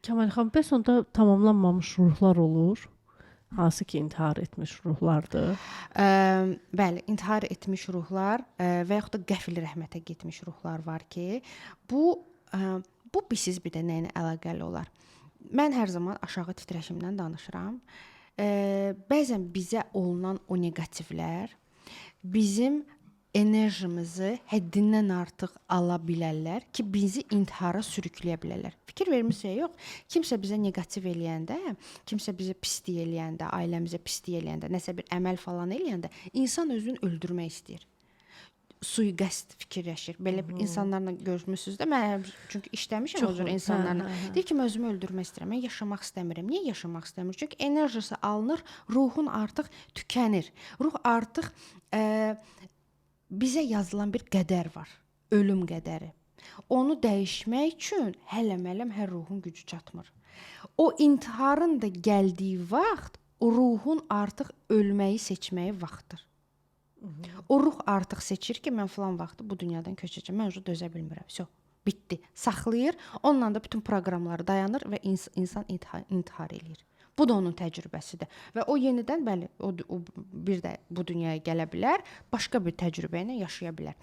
Kəmal xan, bəs onda tamamlanmamış ruhlar olur? Hansı ki intihar etmiş ruhlardır. Bəli, intihar etmiş ruhlar və yaxud da qəfil rəhmətə getmiş ruhlar var ki, bu bu bilirsiz bir də nə ilə əlaqəli olar. Mən hər zaman aşağı titrəşimdən danışıram. Bəzən bizə olunan o neqativlər bizim enerjimizi həddindən artıq ala bilərlər ki, bizi intihara sürükləyə bilərlər. Fikir vermisiniz, yox? Kimsə bizə neqativ eləyəndə, kimsə bizə pislik eləyəndə, ailəmizə pislik eləyəndə, nəsə bir əməl falan eləyəndə insan özünü öldürmək istəyir. Sui-qəsd fikirləşir. Belə bir insanlarla görüşmüsüz də. Mən çünki işləmişəm o cür insanlarla. Hə, hə, hə. Deyir ki, mən özümü öldürmək istəyirəm. Mən yaşamaq istəmirəm. Niyə yaşamaq istəmir? Çünki enerjisi alınır, ruhun artıq tükənir. Ruh artıq bizə yazılan bir qədər var. Ölüm qədəri. Onu dəyişmək üçün hələ-mələm hər ruhun gücü çatmır. O intiharın da gəldiyi vaxt o ruhun artıq ölməyi seçməyi vaxtdır. O ruh artıq seçir ki, mən filan vaxtı bu dünyadan köçəcəm. Mən özü dözə bilmirəm. Vəsə, bitdi. Saxlayır. Onunla da bütün proqramları dayanır və insan intihar eləyir. Bu da onun təcrübəsidir. Və o yenidən bəli, o bir də bu dünyaya gələ bilər, başqa bir təcrübə ilə yaşaya bilər.